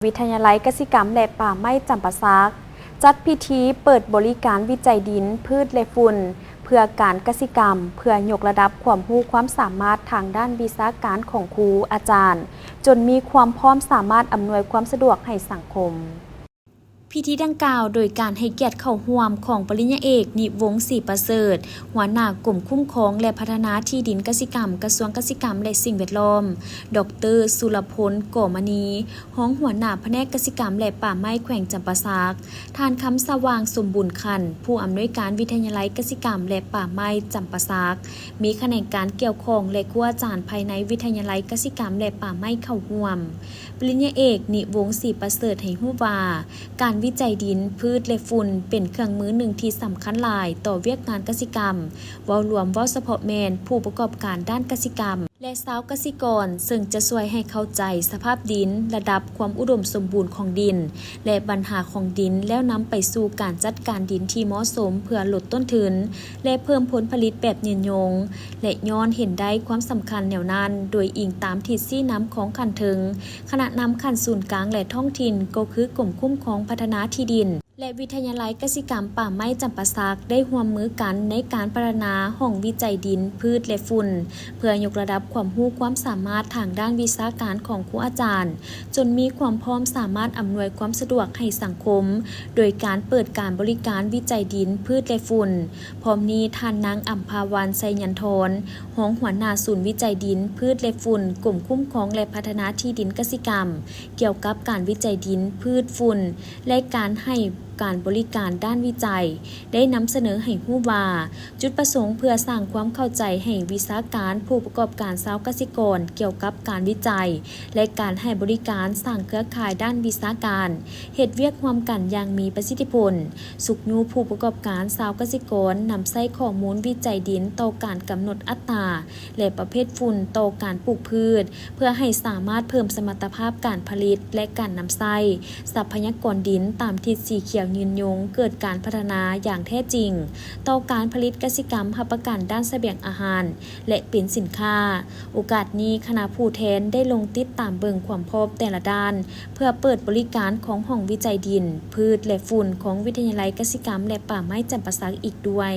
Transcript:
ວິທະຍາໄລກະສິກຳ ແລະ ປ່າໄມ້ຈຳປາສັກ ຈັດພິທີເປີດບໍລິການວິໄຈດິນ, ພືດ ແລະ ຝຸ່ນ ເພື່ອການກະສິກຳ ເພື່ອຍົກລະດັບຄວາມຮູ້ຄວາມສາມາດທາງດ້ານວິຊາການຂອງຄູອາຈານ ຈົນມີຄວາມພ້ອມສາມາດອຳນວຍຄວາມສະດວກໃຫ້ສັງຄົມ. ພິທີດັ່ງກ່າວໂດຍການໃຫ້ກຽດເຂົ້າຮ່ວມຂອງປະລິນຍາເອກ ນິວົງ ສີປະເສີດ ຫົວໜ້າກົມຄຸ້ມຄອງ ແລະ ພັດທະນາທີ່ດິນກະສິກຳ ກະຊວງກະສິກຳ ແລະ ສິ່ງແວດລ້ອມ, ດອກເຕີ ສຸລະພົນ ກໍມະນີ ຮອງຫົວໜ້າພະແນກກະສິກຳ ແລະ ປ່າໄມ້ແຂວງຈຳປາສັກ, ທ່ານ ຄຳສະຫວ່າງ ສົມບູນຂັນ ຜູ້ອຳນວຍການວິທະຍາໄລກະສິກຳ ແລະ ປ່າໄມ້ຈຳປາສັກ, ມີຂະແໜງການກ່ຽວຂ້ອງ ແລະ ຄູອາຈານພາຍໃນວິທະຍາໄລກະສິກຳ ແລະ ປ່າໄມ້ເຂົ້າຮ່ວມ. ປະລິນຍາເອກ ນິວົງ ສີປະເສີດ ໃຫ້ຮູ້ວ່າ ການວິໄຈດິນ, ພືດ ແລະ ຝຸ່ນ ເປັນເຄື່ອງມືໜຶ່ງທີ່ສຳຄັນຫຼາຍຕໍ່ວຽກງານກະສິກຳ. ເວົ້າລວມ, ເວົ້າສະເພາະແມ່ນຜູ້ປະກອບການດ້ານກະສິກຳ ແລະ ຊາວກະສິກອນ, ເຊິ່ງຈະຊ່ວຍໃຫ້ເຂົ້າໃຈສະພາບດິນ, ລະດັບຄວາມອຸດົມສົມບູນຂອງດິນ ແລະ ບັນຫາຂອງດິນ, ແລ້ວນຳໄປສູ່ການຈັດການດິນທີ່ເໝາະສົມເພື່ອລົດຕົ້ນທຶນ ແລະ ເພີ່ມຜົນຜະລິດແບບຍືນຍົງ ແລະ ຍ້ອນເຫັນໄດ້ຄວາມສຳຄັນແນວນັ້ນ, ໂດຍອີງຕາມທິດຊີ້ນຳຂອງຂັ້ນເທິງ, ຄະນະນຳຂັ້ນສູນກາງ ແລະ ທ້ອງຖິ່ນ ກໍຄືກົມຄຸ້ມຄອງພັດທະນາທີ່ດິນ ແລະ ວິທະຍາໄລກະສິກຳ ປ່າໄມ້ຈຳປາສັກ ໄດ້ຮ່ວມມືກັນໃນການພັດທະນາຫ້ອງວິໄຈດິນ, ພືດ ແລະ ຝຸ່ນ ເພື່ອຍົກລະດັບຄວາມຮູ້ຄວາມສາມາດທາງດ້ານວິຊາການຂອງຄູອາຈານ ຈົນມີຄວາມພ້ອມສາມາດອຳນວຍຄວາມສະດວກໃຫ້ສັງຄົມ ໂດຍການເປີດການບໍລິການວິໄຈດິນ, ພືດ ແລະ ຝຸ່ນ. ພ້ອມນີ້, ທ່ານນາງ ອຳພາວັນ ໄຊຍັນທອນ ຮອງຫົວໜ້າສູນວິໄຈດິນ, ພືດ ແລະ ຝຸ່ນ ກົມຄຸ້ມຄອງ ແລະ ພັດທະນາທີ່ດິນກະສິກຳ ກ່ຽວກັບການວິໄຈດິນ, ພືດ, ຝຸ່ນ ແລະ ການໃຫ້ການບໍລິການດ້ານວິໄຈ ໄດ້ນຳສະເໜີໃຫ້ຮູ້ວ່າ ຈຸດປະສົງເພື່ອສ້າງຄວາມເຂົ້າໃຈໃຫ້ວິຊາການ, ຜູ້ປະກອບການ, ຊາວກະສິກອນ ກ່ຽວກັບການວິໄຈ ແລະ ການໃຫ້ບໍລິການ, ສ້າງເຄືອຂ່າຍດ້ານວິຊາການ, ເຮັດວຽກຮ່ວມກັນຢ່າງມີປະສິດທິຜົນ, ຊຸກຍູ້ຜູ້ປະກອບການ, ຊາວກະສິກອນ ນຳໃຊ້ຂໍ້ມູນວິໄຈດິນຕໍ່ການກຳນົດອັດຕາ ແລະ ປະເພດຝຸ່ນຕໍ່ການປູກພືດ ເພື່ອໃຫ້ສາມາດເພີ່ມສະມັດຕະພາບການຜະລິດ ແລະ ການນຳໃຊ້ຊັບພະຍາກອນດິນຕາມທິດສີຂຽວຍືນຍົງ, ເກີດການພັດທະນາຢ່າງແທ້ຈິງຕໍ່ການຜະລິດກະສິກຳ, ຮັບປະກັນດ້ານສະບຽງອາຫານ ແລະ ເປັນສິນຄ້າ. ໂອກາດນີ້, ຄະນະຜູ້ແທນໄດ້ລົງຕິດຕາມເບິ່ງຄວາມພ້ອມແຕ່ລະດ້ານ ເພື່ອເປີດບໍລິການຂອງຫ້ອງວິໄຈດິນ, ພືດ ແລະ ຝຸ່ນ ຂອງວິທະຍາໄລກະສິກຳ ແລະ ປ່າໄມ້ຈຳປາສັກອີກດ້ວຍ.